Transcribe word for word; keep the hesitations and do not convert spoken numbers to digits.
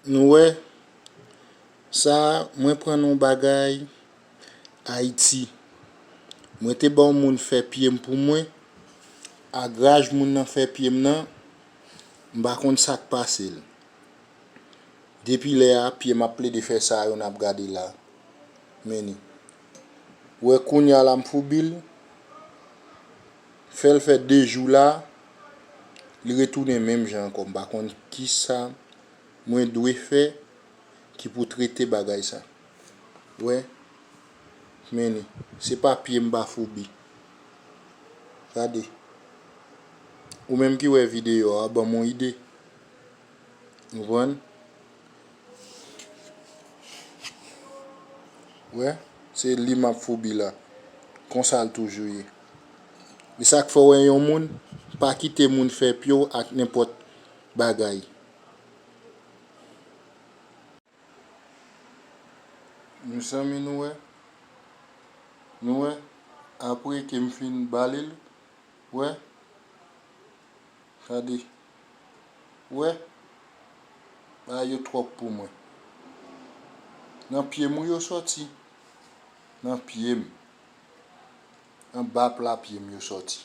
Nou wè, sa, mwen pran yon bagay Ayiti. Mwen te ba yon moun fè pye m pou mwen. Agraj moun nan fè pye m nan, m pa konn sa k pase l. Depi lè a, pye m ap plede fè sa yo n ap gade la. Men ni. Wè kounye a la m foubi l. Fè l fè de jou la, li retounen menm jan ankò. M pa konn kisa mwen dwe fè ki pou trete bagay sa. Wè, men ni, se pa pye m pa foubi. Gade. Ou menm ki wè videyo a, ban m yon ide. Ou konprann? Wè, se li m ap foubi la. Konsa l toujou ye. E sa k fè w wè yon moun, pa kite moun fè pye w ak nenpòt bagay. Mezanmi, nou wè? Nou wè? Apre ke m fin bale l, wè? Gade. Wè? Bagay yo twòp pou mwen. Nan pye m wi yo sòti. Nan pye m. Anba pla pye m yo sòti.